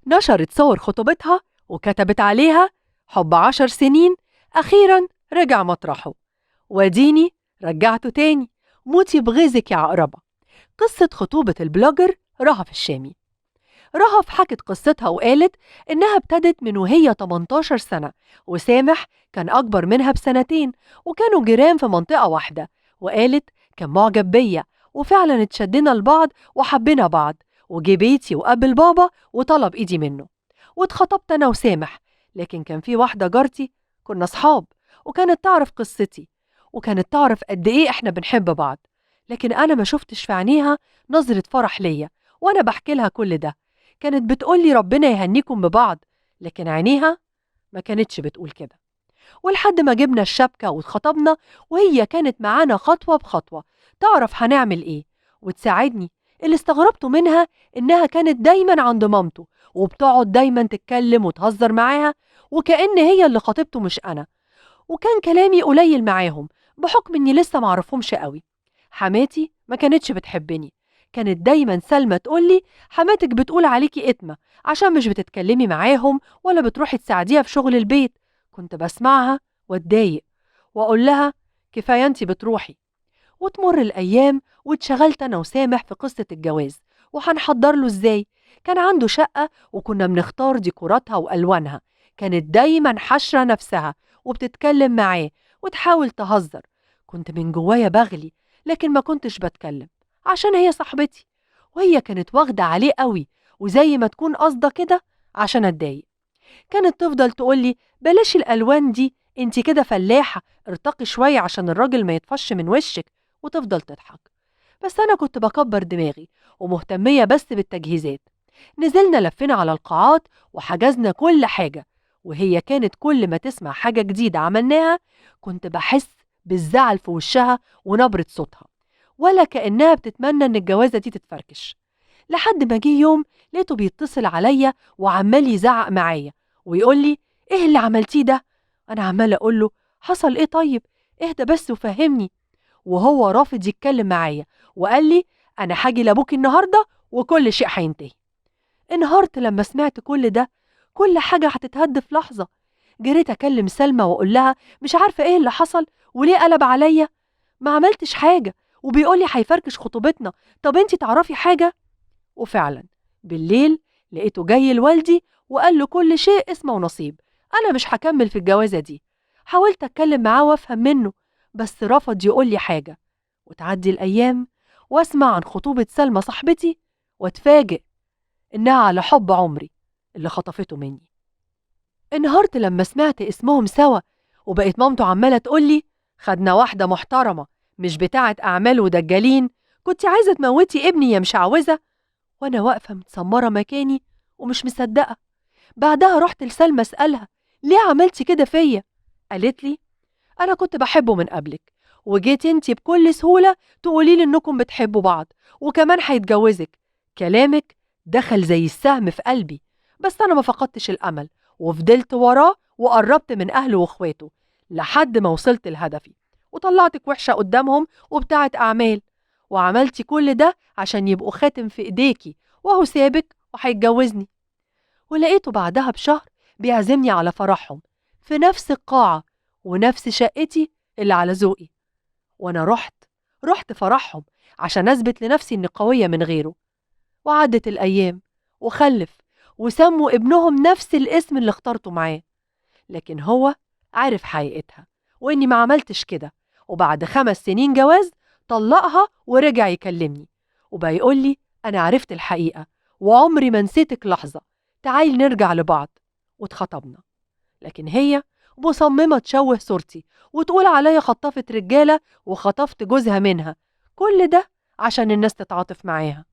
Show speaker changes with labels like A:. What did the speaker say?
A: نشرت صور خطوبتها وكتبت عليها حب 10 سنين أخيرا رجع مطرحه، وديني رجعته تاني، موتي بغيظك يا عقربة. قصة خطوبة ال blogger رهف الشامي. رهف حكت قصتها وقالت إنها ابتدت من وهي 18 سنة، وسامح كان أكبر منها بسنتين، وكانوا جيران في منطقة واحدة. وقالت كان معجب بيا، وفعلا اتشدنا لبعض وحبينا بعض، وجي بيتي وقابل بابا وطلب إيدي منه، واتخطبت أنا وسامح. لكن كان في واحدة جارتي كنا صحاب، وكانت تعرف قصتي، وكانت تعرف قد إيه إحنا بنحب بعض، لكن أنا ما شفتش في عينيها نظرة فرح ليا وأنا بحكي لها كل ده. كانت بتقولي ربنا يهنيكم ببعض، لكن عينيها ما كانتش بتقول كده. ولحد ما جبنا الشبكة واتخطبنا، وهي كانت معانا خطوة بخطوة تعرف هنعمل إيه وتساعدني. اللي استغربته منها إنها كانت دايما عند مامته، وبتقعد دايما تتكلم وتهزر معاها وكأن هي اللي خطيبته مش أنا. وكان كلامي قليل معاهم بحكم إني لسه معرفهمش قوي. حماتي ما كانتش بتحبني، كانت دايما سلمى تقولي حماتك بتقول عليكي إتمة عشان مش بتتكلمي معاهم ولا بتروحي تساعديها في شغل البيت. كنت بسمعها واتضايق وأقول لها كفاية انتي بتروحي. وتمر الأيام واتشغلت أنا وسامح في قصة الجواز وهنحضر له إزاي. كان عنده شقة وكنا بنختار ديكوراتها وألوانها. كانت دايما حشرة نفسها وبتتكلم معاه وتحاول تهزر. كنت من جوايا بغلي، لكن ما كنتش بتكلم عشان هي صاحبتي، وهي كانت واخدة عليه قوي، وزي ما تكون قصده كده عشان اتضايق. كانت تفضل تقولي بلاش الألوان دي، انتي كده فلاحة، ارتقي شوية عشان الراجل ما يطفش من وشك، وتفضل تضحك. بس أنا كنت بكبر دماغي ومهتمية بس بالتجهيزات. نزلنا لفينا على القاعات وحجزنا كل حاجة، وهي كانت كل ما تسمع حاجة جديدة عملناها كنت بحس بالزعل في وشها ونبرة صوتها، ولا كأنها بتتمنى إن الجوازة دي تتفركش. لحد ما جه يوم لقيته بيتصل عليا وعمال يزعق معايا ويقول لي إيه اللي عملتيه ده؟ أنا عمال أقول له حصل إيه طيب؟ اهدى بس وفهمني. وهو رافض يتكلم معايا وقال لي أنا هاجي لأبوك النهاردة وكل شيء هينتهي. انهارت لما سمعت كل ده، كل حاجة هتتهد في لحظة. جريت أكلم سلمى وأقول لها مش عارفة إيه اللي حصل وليه قلب عليا، ما عملتش حاجة وبيقولي هيفركش خطوبتنا، طب انتي تعرفي حاجة؟ وفعلا بالليل لقيته جاي لوالدي وقال له كل شيء اسمه ونصيب، أنا مش هكمل في الجوازة دي. حاولت أتكلم معاه وأفهم منه بس رفض يقول لي حاجة. وتعدي الأيام وأسمع عن خطوبة سلمى صاحبتي وأتفاجئ إنها على حب عمري اللي خطفته مني. انهارت لما سمعت اسمهم سوا، وبقت مامته عمالة تقولي خدنا واحدة محترمة مش بتاعة أعمال ودجالين، كنت عايزة تموتي ابني يا مشعوذة. وأنا واقفة متسمرة مكاني ومش مصدقة. بعدها رحت لسلمى أسألها ليه عملتي كده فيا؟ قالت لي أنا كنت بحبه من قبلك، وجيت انتي بكل سهولة تقولي لي إنكم بتحبوا بعض وكمان هيتجوزك. كلامك دخل زي السهم في قلبي، بس أنا ما فقدتش الأمل وفضلت وراه وقربت من أهله وإخواته لحد ما وصلت لهدفي، وطلعتك وحشة قدامهم وبتاعة أعمال، وعملتي كل ده عشان يبقوا خاتم في إيديكي، وهو سابك وهيتجوزني. ولقيته بعدها بشهر بيعزمني على فرحهم في نفس القاعة ونفس شقتي اللي على ذوقي. وأنا رحت فرحهم عشان أثبت لنفسي إني قوية من غيره. وعدت الأيام وخلف وسموا ابنهم نفس الاسم اللي اخترته معاه، لكن هو عارف حقيقتها وإني ما عملتش كده. وبعد 5 سنين جواز طلقها ورجع يكلمني وبقى يقول لي أنا عرفت الحقيقة وعمري ما نسيتك لحظة، تعالي نرجع لبعض. واتخطبنا، لكن هي مصممة تشوه صورتي وتقول عليا خطفت رجالة وخطفت جوزها منها، كل ده عشان الناس تتعاطف معاها.